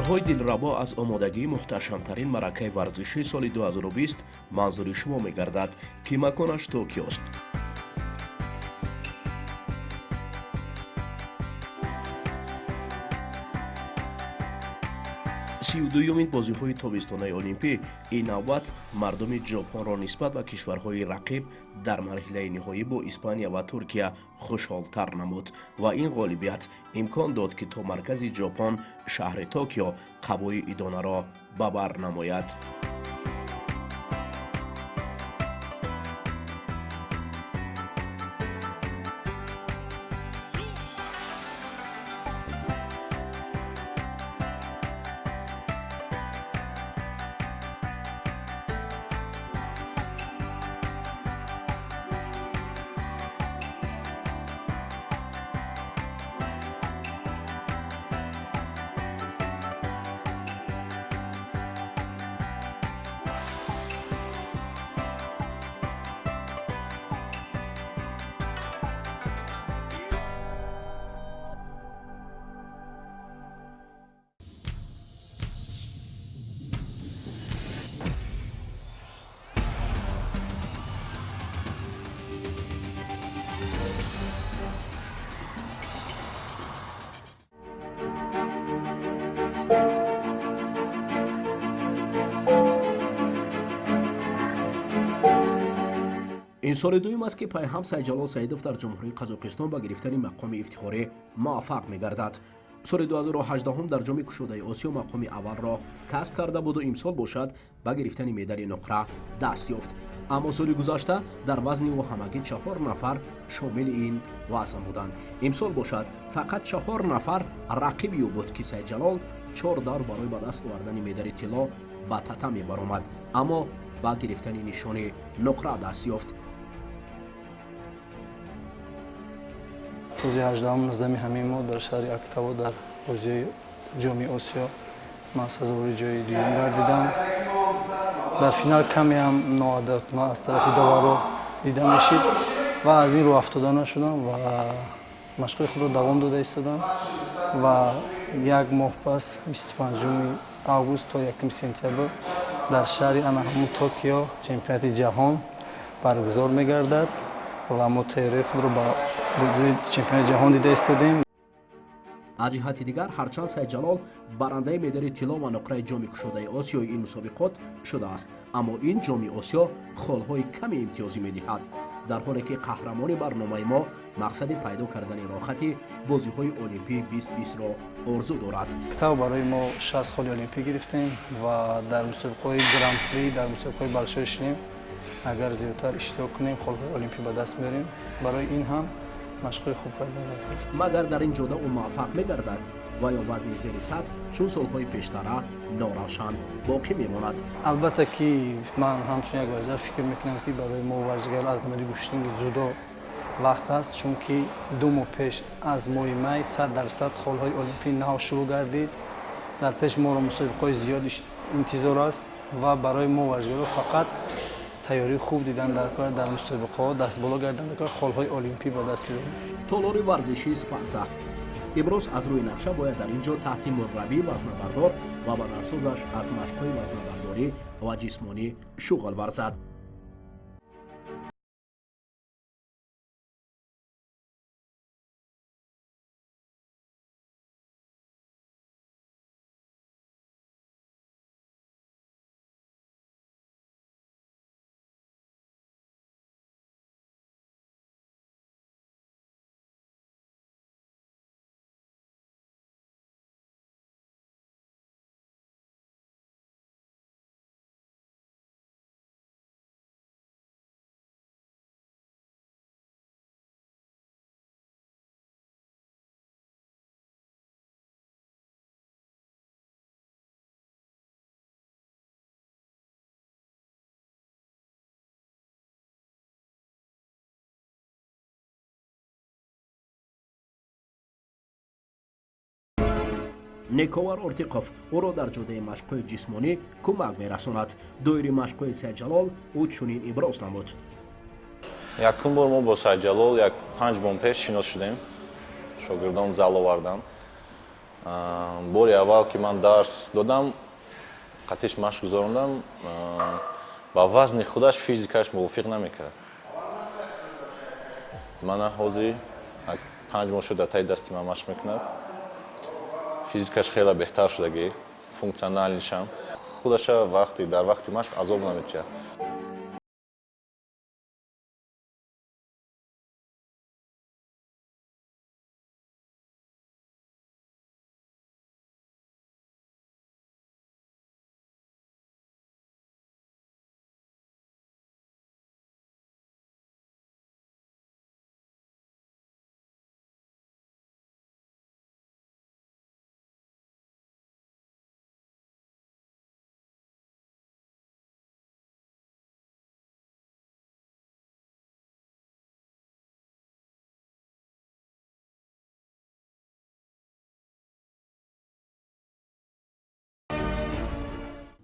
Наворҳои дилрабо аз омодагии муҳташамтарин маъракаи варзишии соли 2020 манзури шумо мегардад, ки маконаш Токиост. 32-юмин бозиҳои тобистонаи олимпӣ ин навбат мардуми Ҷопонро нисбат ба кишварҳои рақиб дар марҳилаи ниҳоӣ бо Испания ва Туркия хушҳолтар намуд ва ин ғолибият имкон дод, ки то маркази Ҷопон, шаҳри Токио, қабои идонаро ба бар намояд. Ин соли дуюм аст, ки пайҳам Сайдҷалол Саидов дар Ҷумҳурии Қазоқистон ба гирифтани мақоми ифтихорӣ муваффақ мегардад. Соли 2018 дар Ҷоми кушодаи Осиё мақоми аввалро касб карда буду имсол бошад, ба гирифтани медали нуқра даст ёфт. Аммо соли гузашта дар вазни ӯ ҳамагӣ чаҳор нафар шомили ин вазн буданд. Имсол бошад, фақат чаҳор нафар рақиби ӯ буд, ки Сайдҷалол чор давр барои ба даст овардани медали тилло ба татами баромад, аммо ба гирифтани нишони нуқра даст ёфт. Рӯзи 18-ум, 19-уми ҳамин моҳ дар шаҳри Актаво дар бозиҳои Ҷоми Осиё ман сазовори ҷои дуюм гардидам. Дар финал каме ҳам ноадолатона аз тарафи доварро дида мешид ва аз ин рӯ афтода нашудам ва машқҳои худро давом дода истодам ва як моҳ пас, 25 август то 1 сентябр, дар шаҳри ана ҳамун Токио чемпионати ҷаҳон баргузор мегардад ва мо тайёрии худро ба бозии чемпионати ҷаҳон дида истодем. Аз ҷиҳати дигар, ҳарчанд Сайдҷалол барандаи медали тилло ва нуқраи Ҷоми кушодаи Осиёи ин мусобиқот шудааст, аммо ин Ҷоми Осиё холҳои ками имтиёзӣ медиҳад, дар ҳоле ки қаҳрамони барномаи мо мақсади пайдо кардани роҳхати бозиҳои олимпии 2020-ро орзу дорад. Актав барои мо 60 холи олимпӣ гирифтем ва дар мусобиқаҳои гран-при, дар мусобиқаҳои Большой шлем агар зиёдтар иштирок кунем, холҳои олимпӣ ба даст меорем. Барои ин ҳам машқҳои хуб кардан даркор. Магар дар ин ҷода ӯ муваффақ мегардад ва ё вазни зери сад чун солҳои пештара норавшан боқӣ мемонад? Албатта ки ман ҳамчун як варзишгар фикр мекунам, ки барои мо варзишгар аз намуди гӯштинги дзюдо вақт аст, чунки 2 моҳ пеш аз моҳи май 100% холҳои олимпӣ нав шурӯъ гардид. Дар пеш моро мусобиқаҳои зиёд интизор аст ва барои мо варзишгаро фақат тайёрии хуб дидан дар кор, дар мусобиқаҳо дастболо гардан дар кор, холҳои олимпӣ ба даст биёрем. Толори варзишии Спарта имрӯз аз рӯи нақша бояд дар ин ҷо таҳти мураббӣ вазнабардор ва бадансозаш аз машқҳои вазнабардорӣ ва ҷисмонӣ шуғл варзад. Нековар Ортиқов ӯро дар ҷодаи машқҳои ҷисмонӣ кӯмак мерасонад. Доири машқҳои Сайдҷалол ӯ чунин иброз намуд. Якум бор мо бо Сайдҷалол як 5 моҳ пеш шинос шудем. Шогирдон зал оварданд. Бори аввал ки ман дарс додам, қатиш машқ гузарондам, ба вазни худаш физикаш мувофиқ намекард. Мана ҳозир 5 моҳ шуд дар таи дасти ман машқ мекунад. Физикаш хеле беҳтар шудагӣ, функсионалишам. Худаша вақти дар вақти машқ азоб наметиҳад.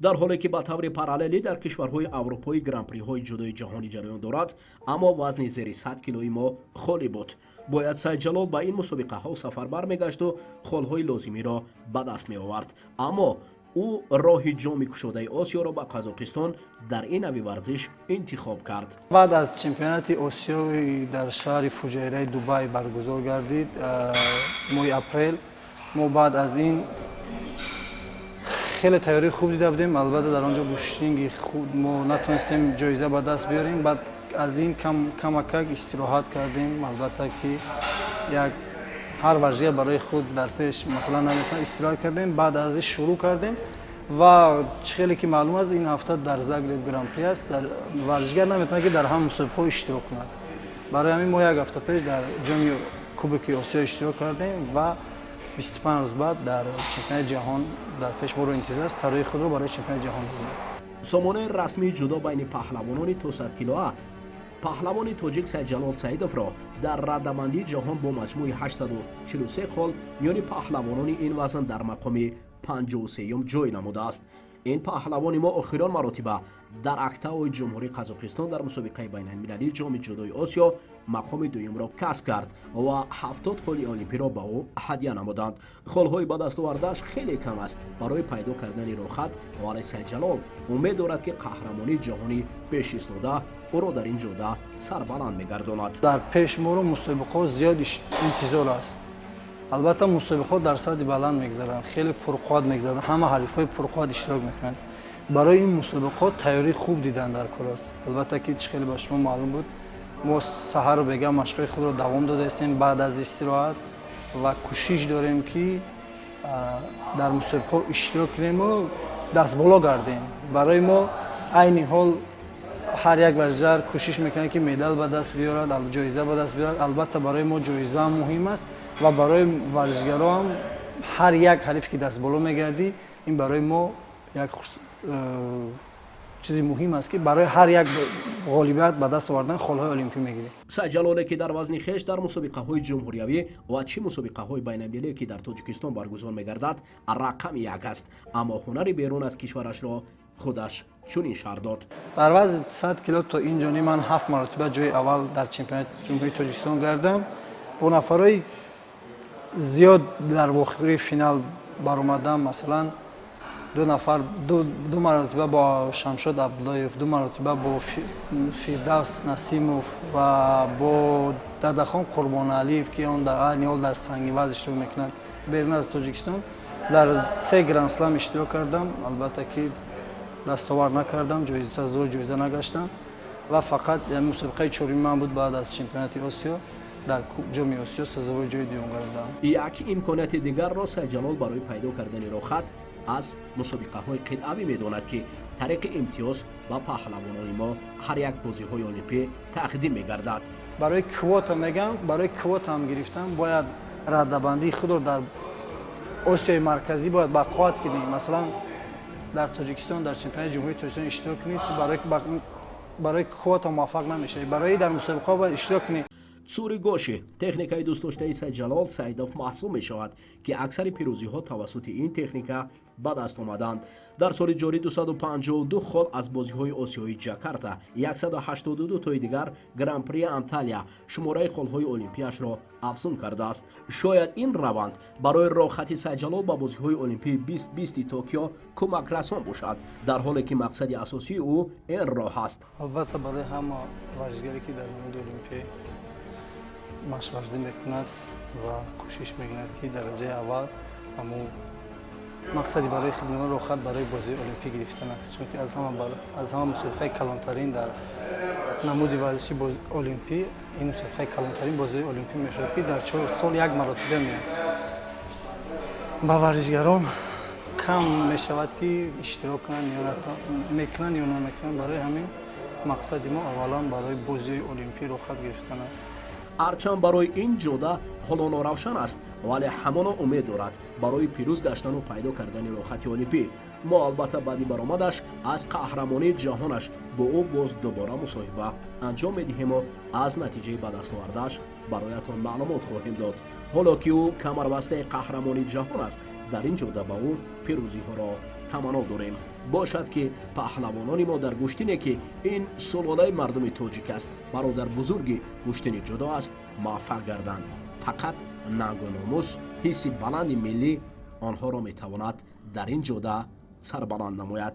Дар ҳоле ки ба таври параллелӣ дар кишварҳои аврупоӣ гран-приҳои ҷудои ҷаҳонӣ ҷараён дорад, аммо вазни зери 100 килои мо холӣ буд. Бояд Сайдҷалол ба ин мусобиқаҳо сафарбар мегашту холҳои лозимиро ба даст меовард. Аммо ӯ роҳи ҷоми кушодаи Осиёро ба Қазоқистон дар ин нави варзиш интихоб кард. Баъд аз чемпионати Осиёи дар шаҳри Фуҷайраи Дубай баргузор гардид моҳи апрел, мо баъд аз ин хеле тайёрии хуб дида будем. Албатта дар он ҷо гӯштинги худ мо натонистем ҷоиза ба даст биёрем. Баъд аз ин камакак истироҳат кардем. Албатта ки як ҳар варзишгар барои худ дар пеш масалан наметавон, истироҳат кардем. Баъд аз ин шурӯъ кардем ва чӣ хеле ки маълум аст, ин ҳафта дар Загреб гран-при аст. Варзишгар наметавонад ки дар ҳам мусобиқаҳо иштирок кунад. Барои ҳамин мо як ҳафта пеш дар ҷоми Кубоки Осиё иштирок кардем ва 25 рӯз баъд дар чемпионати ҷаҳон дар пеш моро интизор аст, тарроҳии худро барои чемпионати ҷаҳон додем. Сомонаи расмии ҷудо байни паҳлавонони то 100 килоа паҳлавони тоҷик Сайдҷалол Саидовро дар раддабандии ҷаҳон бо маҷмӯи 843 хол миёни паҳлавонони ин вазн дар мақоми 53-юм ҷой намудааст. Ин паҳлавони мо охирон маротиба дар Актаои Ҷумҳурии Қазоқистон дар мусобиқаи байналмилалии ҷоми ҷудои Осиё мақоми дуюмро касб кард ва 70 холи олимпиро ба ӯ ҳадя намуданд. Холҳои ба даст овардааш хеле кам аст барои пайдо кардани рохат, вале Сайдҷалол умед дорад, ки қаҳрамонии ҷаҳонӣ пеш истода ӯро дар ин ҷода сарбаланд мегардонад. Дар пеш моро мусобиқаҳо зиёд интизор аст. Албатта мусобиқаҳо дар сатҳи баланд мегузаранд, хеле пурқувват мегузаранд, ҳама ҳарифҳои пурқувват иштирок мекунанд. Барои ин мусобиқаҳо тайёрии хуб дидан дар кор аст. Албатта ки чӣ хеле ба шумо маълум буд, мо саҳару бега машқҳои худро давом додаистем баъд аз истироҳат ва кӯшиш дорем ки дар мусобиқаҳо иштирок кунему дастболо гардем. Барои мо айни ҳол ҳар як варзишгар кӯшиш мекунад ки медал ба даст биёрад, ҷоиза ба даст биёрад. Албатта барои мо ҷоиза муҳим аст ва барои варзишгаро ҳам ҳар як ҳариф ки дастболо мегардӣ, ин барои мо як чизи муҳим аст ки барои ҳар як ғолибият ба даст овардан холҳои олимпӣ мегирем. Сайдҷалоле ки дар вазни хеш дар мусобиқаҳои ҷумҳуриявӣ ва чӣ мусобиқаҳои байналмилалие ки дар Тоҷикистон баргузор мегардад рақами як аст, аммо ҳунари берун аз кишварашро худаш чунин шарҳ дод. Дар вазни 100 кило то ин ҷониб ман 7 маротиба ҷои аввал дар чемпионати Ҷумҳурии Тоҷикистон гардам. Бо нафарҳои зиёд дар вохӯрии финал баромадам. Масалан, ду нафар, ду маротиба бо Шамшод Абдуллоев, ду маротиба бо Фирдавс Насимов ва бо Дадахон Қурбоналиев, ки он дар айни ҳол дар сангивазн иштирок мекунад. Берун аз Тоҷикистон дар 3 гранд-слам иштирок кардам. Албатта ки дастовар накардам, ҷоиза нагаштам ва фақат мусобиқаи чорюми ман буд баъд аз чемпионати Осиё. Дар ҷоми Осиё сазовори ҷои дуюм гардам. Як имконияти дигарро Сайдҷалол барои пайдо кардани рохат аз мусобиқаҳои қитъавӣ медонад, ки тариқи имтиёз ба паҳлавонони мо ҳар як бозиҳои олимпӣ тақдим мегардад. Барои квота мегам, барои квота ҳам гирифтан бояд раддабандии худро дар Осиёи Марказӣ бояд бақувват кунӣ. Масалан, дар Тоҷикистон дар чемпионати Ҷумҳурии Тоҷикистон иштирок кунӣ, ту барои квота муваффақ намешавӣ. Барои дар мусобиқаҳо бояд иштирок кунӣ. Цуригоши техникаи дӯстдоштаи Сайдҷалол Саидов маҳсуб мешавад, ки аксари пирӯзиҳо тавассути ин техника ба даст омаданд. Дар соли ҷорӣ 252 хол аз бозиҳои осиёии Ҷакарта, 182 тои дигар Гран-при Анталия шумораи холҳои олимпияшро афзун кардааст. Шояд ин раванд барои роҳхати Сайдҷалол ба бозиҳои олимпии 2020 Токио кӯмакрасон бошад, дар ҳоле ки мақсади асосии ӯ ин роҳ аст. Албатта, барои ҳама варзишгаре, ки дар намуди олимпӣ машқварзӣ мекунад ва кӯшиш мекунад, ки дараҷаи аввал ҳамун мақсади барои хидмат роҳхат барои бозии олимпӣ гирифтан аст, чунки аз ҳама мусобиқаи калонтарин дар намуди варзиши олимпӣ ин мусобиқаи калонтарин бозии олимпӣ мешавад, ки дар 4 сол як маротиба меояд. Ба варзишгарон кам мешавад, ки иштирок кунанд ё мекунанд ё намекунанд. Барои ҳамин мақсади мо аввалан барои бозии олимпӣ роҳхат гирифтан аст. Ҳарчанд барои ин ҷода ҳоло норавшан аст, вале ҳамоно умед дорад барои пирӯз гаштану пайдо кардани роҳхати олимпӣ. Мо албатта баъди баромадаш аз қаҳрамонии ҷаҳонаш бо ӯ боз дубора мусоҳиба анҷом медиҳему аз натиҷаи ба дастовардааш бароятон маълумот хоҳем дод. Ҳоло ки ӯ камарбастаи қаҳрамонии ҷаҳон аст, дар ин ҷода ба ӯ пирӯзиҳоро таманно дорем. Бошад, ки паҳлавонони мо дар гӯштине, ки ин сулолаи мардуми тоҷик аст, бародар бузурги гӯштини ҷудо аст, муваффақ гарданд. Фақат нангу номус, ҳисси баланди миллӣ онҳоро метавонад дар ин ҷода сарбаланд намояд.